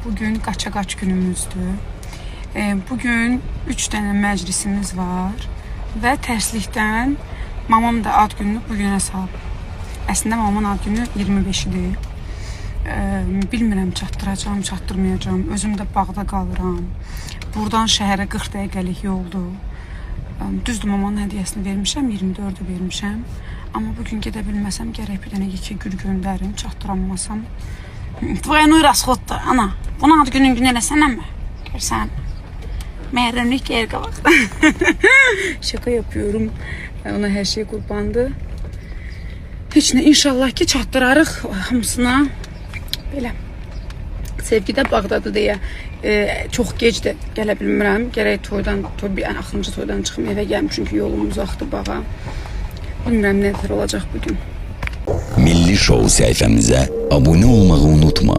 Bugün qaça-qaç günümüzdür. Bugün 3 dənə məclisimiz var və tərslikdən mamam da ad gününü bugünə salıb. Əslində mamamın ad günü 25-idir. Bilmirəm çatdıracağam, çatdırmayacağam. Özüm də bağda qalıram. Buradan şəhərə 40 dəqiqəlik yoldur. Düzdür, mamanın hədiyyəsini vermişəm, 24-ü vermişəm. Amma bugün gedə bilməsəm gərək bir dənə yekə gül göndərim, çatdıranmasam. Двойной расходdur. Ana, bunu ad günün günü eləsənəmi? Görsən. Məhrəmlik gəlir qabaqdan. Şaka yapıyorum. Ona hər şey qurbandı. Heç nə, inşallah ki çatdırarıq hamısına. Belə. Sevgi də Bağdadı deyə çox gec də gələ bilmirəm. Gərək toydan, toy, bir ən axırıncı toydan çıxım evə gəlim çünki yolum uzaqdır bağa. Bilmirəm nə tər olacaq bugün. Milli Show səhifəmizə abunə olmağı unutma.